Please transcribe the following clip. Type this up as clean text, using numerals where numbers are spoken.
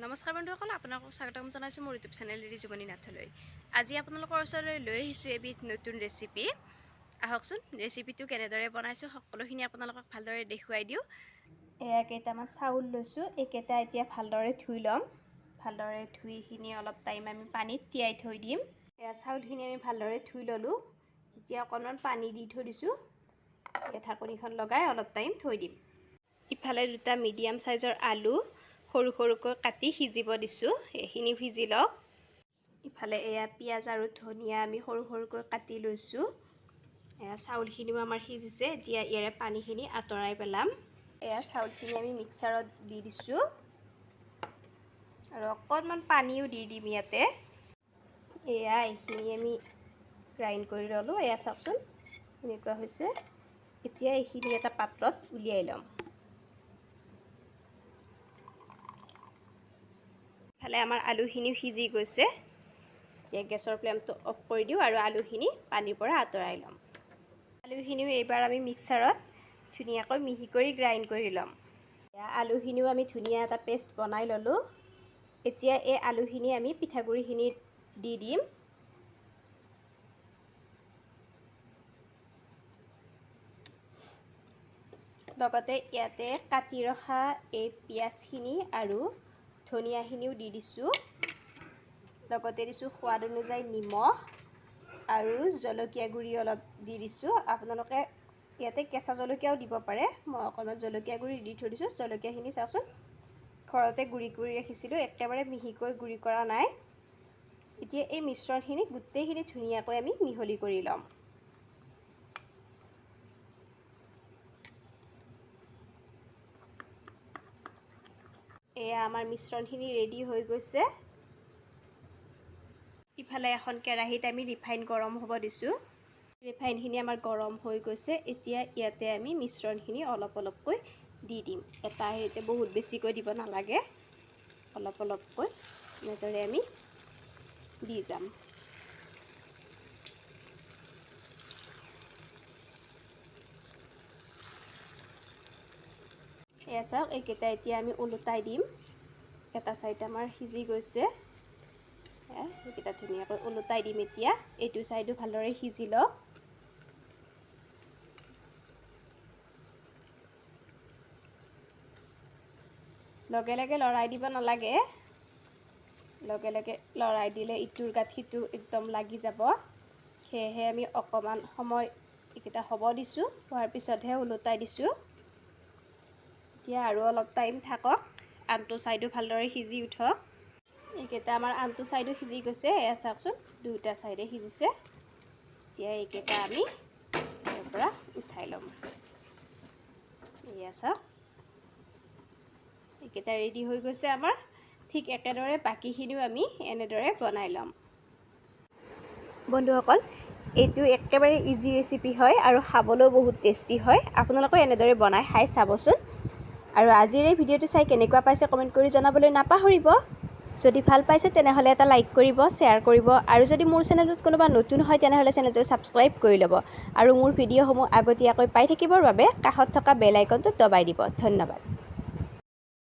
নমস্কাৰ বন্ধুসকল, আপোনালোকক স্বাগতম জনাইছোঁ মোৰ ইউটিউব চেনেল ৰিজুমণি নাথলৈ। আজি আপোনালোকৰ ওচৰলৈ লৈ আহিছোঁ এবিধ নতুন ৰেচিপি। আহকচোন, ৰেচিপিটো কেনেদৰে বনাইছোঁ সকলোখিনি আপোনালোকক ভালদৰে দেখুৱাই দিওঁ। এয়া কেইটামান চাউল লৈছোঁ, এইকেইটা এতিয়া ভালদৰে ধুই ল'ম। ভালদৰে ধুইখিনি অলপ টাইম আমি পানীত তিয়াই থৈ দিম। এয়া চাউলখিনি আমি ভালদৰে ধুই ল'লোঁ। এতিয়া অকণমান পানী দি থৈ দিছোঁ। এতিয়া ঢাকনিখন লগাই অলপ টাইম থৈ দিম। ইফালে দুটা মিডিয়াম চাইজৰ আলু সৰু সৰুকৈ কাটি সিজিব দিছোঁ, এইখিনি সিজি লওক। ইফালে এয়া পিঁয়াজ আৰু ধনিয়া আমি সৰু সৰুকৈ কাটি লৈছোঁ। এয়া চাউলখিনিও আমাৰ সিজিছে। এতিয়া ইয়াৰে পানীখিনি আঁতৰাই পেলাম। এয়া চাউলখিনি আমি মিক্সাৰত দি দিছোঁ আৰু অকণমান পানীও দি দিম ইয়াতে। এয়া এইখিনি আমি গ্ৰাইণ্ড কৰি ল'লোঁ। এয়া চাওকচোন, এনেকুৱা হৈছে। এতিয়া এইখিনি এটা পাত্ৰত উলিয়াই ল'ম। ইফালে আমাৰ আলুখিনিও সিজি গৈছে। এতিয়া গেছৰ ফ্লেমটো অফ কৰি দিওঁ আৰু আলুখিনি পানীৰ পৰা আঁতৰাই ল'ম। আলুখিনিও এইবাৰ আমি মিক্সাৰত ধুনীয়াকৈ মিহি কৰি গ্ৰাইণ্ড কৰি ল'ম। আলুখিনিও আমি ধুনীয়া এটা পেষ্ট বনাই ল'লোঁ। এতিয়া এই আলুখিনি আমি পিঠাগুড়িখিনিত দি দিম। লগতে ইয়াতে কাটি ৰখা এই পিঁয়াজখিনি আৰু ধনিয়াখিনিও দি দিছোঁ। লগতে দিছোঁ সোৱাদ অনুযায়ী নিমখ আৰু জলকীয়া গুড়ি অলপ দি দিছোঁ। আপোনালোকে ইয়াতে কেঁচা জলকীয়াও দিব পাৰে। মই অকণমান জলকীয়া গুড়ি দি থৈ দিছোঁ। জলকীয়াখিনি চাওকচোন, ঘৰতে গুড়ি কৰি ৰাখিছিলোঁ, একেবাৰে মিহিকৈ গুড়ি কৰা নাই। এতিয়া এই মিশ্ৰণখিনি গোটেইখিনি ধুনীয়াকৈ আমি মিহলি কৰি ল'ম। এয়া আমাৰ মিশ্ৰণখিনি ৰেডি হৈ গৈছে। ইফালে এখন কেৰাহীত আমি ৰিফাইন গৰম হ'ব দিছোঁ। ৰিফাইনখিনি আমাৰ গৰম হৈ গৈছে। এতিয়া ইয়াতে আমি মিশ্ৰণখিনি অলপ অলপকৈ দি দিম। এটা হেৰিতে বহুত বেছিকৈ দিব নালাগে, অলপ অলপকৈ এনেদৰে আমি দি যাম। এয়া চাওক, এইকেইটা এতিয়া আমি ওলোটাই দিম। এটা ছাইড আমাৰ সিজি গৈছে। এইকেইটা ধুনীয়াকৈ ওলোটাই দিম। এতিয়া এইটো ছাইডো ভালদৰে সিজি লওক। লগে লগে লৰাই দিব নালাগে, লগে লগে লৰাই দিলে ইটোৰ গাত সিটো একদম লাগি যাব। সেয়েহে আমি অকণমান সময় এইকেইটা হ'ব দিছোঁ, হোৱাৰ পিছতহে ওলোটাই দিছোঁ। এতিয়া আৰু অলপ টাইম থাকক, আনটো ছাইডো ভালদৰে সিজি উঠক। এইকেইটা আমাৰ আনটো ছাইডো সিজি গৈছে। এয়া চাওকচোন, দুয়োটা ছাইডে সিজিছে। এতিয়া এইকেইটা আমি ইয়াৰ পৰা উঠাই ল'ম। এয়া চাওক, এইকেইটা ৰেডি হৈ গৈছে আমাৰ। ঠিক একেদৰে বাকীখিনিও আমি এনেদৰে বনাই ল'ম। বন্ধুসকল, এইটো একেবাৰে ইজি ৰেচিপি হয় আৰু খাবলৈও বহুত টেষ্টি হয়। আপোনালোকেও এনেদৰে বনাই খাই চাবচোন। আৰু আজিৰ এই ভিডিঅ'টো চাই কেনেকুৱা পাইছে কমেণ্ট কৰি জনাবলৈ নাপাহৰিব। যদি ভাল পাইছে তেনেহ'লে এটা লাইক কৰিব, শ্বেয়াৰ কৰিব আৰু যদি মোৰ চেনেলটোত কোনোবা নতুন হয় তেনেহ'লে চেনেলটো ছাবস্ক্ৰাইব কৰি ল'ব আৰু মোৰ ভিডিঅ'সমূহ আগতীয়াকৈ পাই থাকিবৰ বাবে কাষত থকা বেল আইকনটো দবাই দিব। ধন্যবাদ।